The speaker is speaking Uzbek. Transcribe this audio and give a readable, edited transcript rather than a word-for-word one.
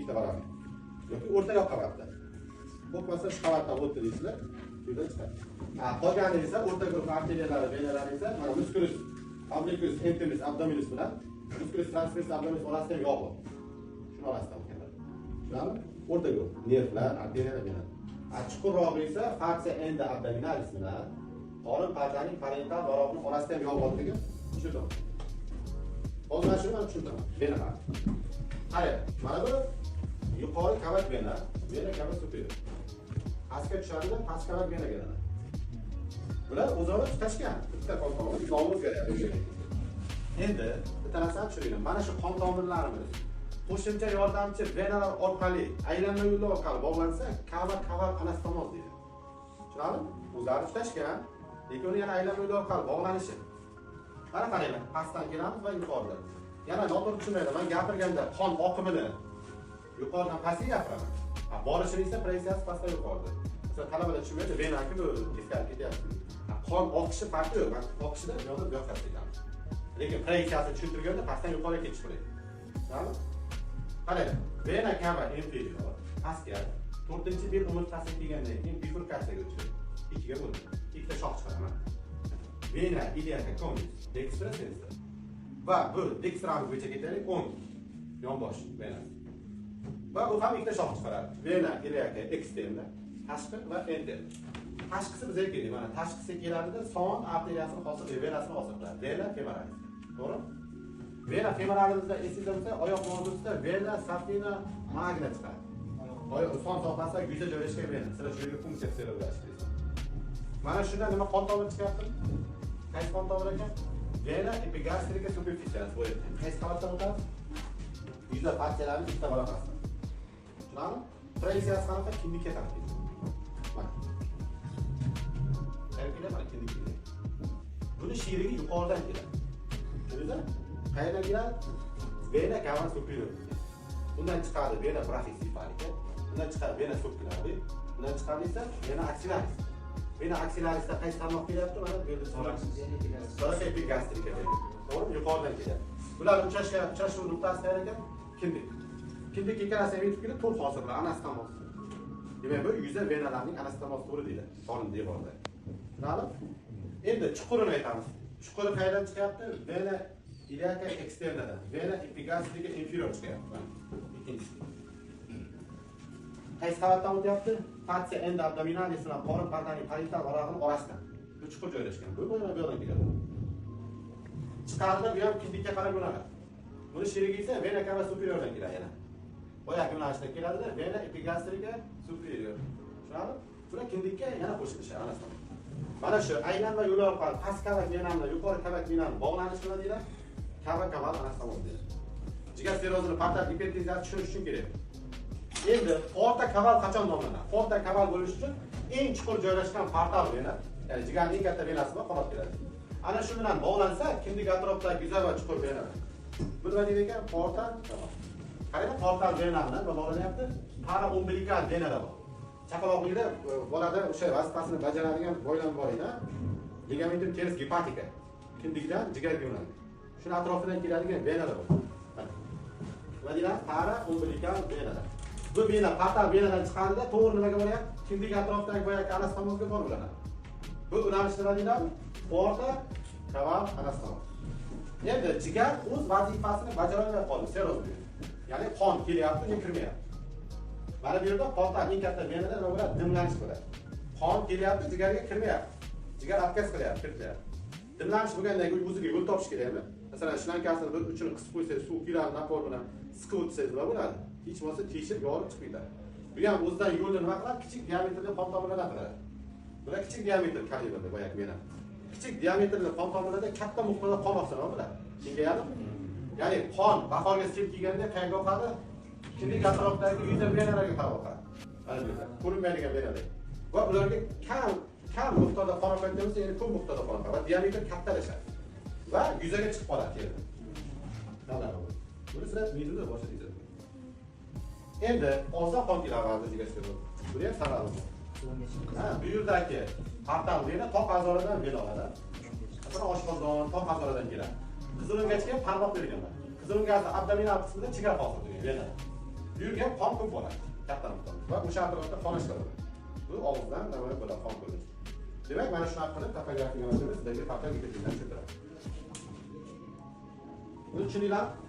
Ikkita varaqli. Yoki o'rta yoq qavatda. Qo'rqmasa, shu qavatdan o'tdi deysizlar, shu yerdan chiqadi. Ha, qolgani esa o'rta guruh arteriyalari, venalari esa mana musculus obliquus intimus abdominis bilan musculus transversus abdominis orasida ham yog' bor. Shuni orasidan o'tganlar. Tushunarlimi? O'rta guruh nervlar, arteriyalar, venalar. A chuqurrog'i esa fascia endo abdominalis bilan qorin pardaning parietal varog'ini orasida ham yog' bor degan tushundim. Hozir mana shuni man tushuntiraman. Venalar. Qarang, mana bu yuqori kavak vena, vena cava superior. Pastga tushadida, past kavak vena keladi. Bular o'zaro tutashgan. Bitta qon tomiri nomi o'zgaryapti. Endi bitta narsani tushuninglar. Mana shu qon tomirlarimiz qo'shimcha yordamchi venalar orqali, aylanma yo'llar orqali bog'lansa, kava kaval anastomoz deydi. Tushunarlimi? O'zlari tutashgan, lekin uni yana aylanma yo'llar orqali bog'lanishi. Mana qaranglar, pastdan kelamiz va yuqorida. Yana noto'g'ri tushunmanglar, man gapirganda qon oqimini yuqoridan pastga gapiraman. Ha, borishini esa proyeksiyasi pastdan yuqorida. Masalan, talabalar tushunmaydi, venaki bu teskari ketyapti. Ha, qon oqishi farqi yo'q. Man oqishida bu yoqda bu yoqqa ketamiz. Lekin proyeksiyasini tushuntirganda pastdan yuqoriga ketish kerak. Tushunarlimi? Qarang, vena cava inferior pastga to'rtinchi bel umurtqasiga kelgandan keyin bifurkatsiyaga uchraydi. Ikkiga bo'linadi. Ikkita shox chiqaraman. Vena iliaca communis, dextra, sinistra. Va bu dextramiz bo'yicha ketaylik, o'ng yonbosh venasi. Va u ham ikkita shox chiqaradi. Vena iliaca externa, tashqi va interna. Tashqisi bizga kerak. Mana tashqisi keladida son arteriyasini hosil, venasini hosil qiladi. Vena femoralis. To'g'rimi? Vena femoralizda esingizda bo'lsa, oyoq mavzusida vena saphena magna chiqadi. Oyoq son sohasida yuza joylashgan vena. Sizlar shu yerga punksiya qilsanglar bo'ladi. Mana shundan nima qon tomiri chiqyapti? Qaysi qon tomir ekan? Vena epigastrika superficialis bo'lyapti. Qaysi qavatdan o'tadi? Yuza fasciyalarning ikkita varaqasi. Tushunarlimi? Proyeksiyasi qanaqa? Kindikka qarab ketadi. Mana. Qayerga keladi? Mana kindikka keladi. Buni shirigi yuqoridan keladi. Tushundingizmi? Qayerdan keladi? Vena cava superior. Undan chiqadi vena brachiocephalica, undan chiqadi vena subclavia, undan chiqadi esa vena axillaris. Vena axillarisda qaysi tarmoq kelyapti? Mana bu yerda thorax epigastrika deydi. To'g'rimi? Yuqoridan kelyapti. Bular uchrashgan uchrashuv nuqtasi qayerda ekan? Kindik. Kindik ikkalasi ham yetib kelib to'r hosil qiladi, anastomoz. Demak, bu yuza venalarning anastomoz to'ri deyiladi. Qorin devorida. Tushunarlimi? Endi chuqurini aytamiz. Chuquri qayerdan chiqyapti? Vena iliaca externadan. Vena epigastrika inferior chiqyapti. Mana ikkinchisi. Qaysi qavatdan o'tyapti? Fascia endo abdominalis bilan qorin pardaning parietal varog'ini orasidan. Bu chuqur joylashgan. Bu bu yoqdan keladi. Chiqarida bu ham kindikka qarab yo'naladi. Buni sherigi esa vena cava superiordan keladi yana. Boyagi yo'nalishda keladida vena epigastrika superior. Tushunarlimi? Bular kindikka yana qo'shilishadi anastomoz. Mana shu aylanma yo'l orqali past kavak vena bilan yuqori kavak venani bog'lanishi nima deyiladi? Kava kaval anastomoz deyiladi. Jigar sirrozini portal gipertenziyasi tushunish uchun kerak. Endi porta kaval qachon nomlanadi? Porta kaval bo'lish uchun eng chuqur joylashgan portal vena, ya'ni jigarning eng katta venasi bor, qanot keladi. Ana shu bilan bog'lansa, kindik atrofidagi yuza va chuqur venalar. Bu nima deydi ekan? Porta kaval. Qaranglar, portal vena bilan nima bog'lanyapti? Paraumbilikal venalar bor. Chaqaloqlikda bolada o'sha vazifasini bajaradigan boylam bor edi. Ligamentum teres hepatica. Kindikdan jigarga yo'naladi. Shuni atrofidan keladigan venalar bor. Mana. Nima deyiladi? Paraumbilikal venalar. Bu vena portal venadan chiqqanida to'g'ri nimaga boryapti? Kindik atrofidagi boyagi anastomozga borib ulanadi. Bu ulanish nima deyiladi? Porta kaval anastomoz. Endi jigar o'z vazifasini bajarolmay qoldi, sirroz bu. Ya'ni qon kelyapti, unga kirmayapti. Mana bu yerda portal eng katta venada nima bo'ladi? Dimlanish bo'ladi. Qon kelyapti, jigarga kirmayapti. Jigar отказ qilyapti, kiritmayapti. Dimlanish bo'lgandan keyin o'ziga yo'l topish kerakmi? Masalan, shlankasini bir uchini qisib qo'ysangiz, suv keladi, напор bilan siqib o'tsangiz nima bo'ladi? Hech bo'lmasa teshib yorib chiqib ketadi. Bu ham o'zidan yo'lni nima qiladi? Kichik diametrli qon tomirlardan qiladi. Bular kichik diametr kalibrli boyagi vena. Kichik diametrli qon tomirlarda katta miqdorda qon oqsa nima bo'ladi? Kengayadimi? Ya'ni qon bahorga sel kelganda qayerga oqadi? Kindik atrofidagi yuza venalarga qarab oqadi. Mana bu yerda ko'rinmaydigan venalar. Va ularga kam kam miqdorda qon oqayotgan bo'lsa, yana ko'p miqdorda qon oqadi va diametr kattalashadi. Va yuzaga chiqib qoladi teri. Buni sizlar miyada boshlaysiz. Endi ozroq qon keladi jigar sirrozi. Buni ham sababi bor. Ha, bu yerdagi portal vena toq a'zolardan vena oladi. Masalan, oshqozon toq a'zolardan keladi. Qizilo'ngachga ham tarmoq berganlar. Qizilo'ngachni abdominal qismida jigar hosil qilgan venada. Bu yerga ham qon ko'p boradi, katta miqdorda, va o'sha atrofda qonashlar bo'ladi. Bu og'izdan nima bo'ladi, qon ko'rinadi. Demak, mana shunaqa qilib topografik anatomiya sizlarga portal gipertenziya tushuntiradi. Buni tushundinglarmi?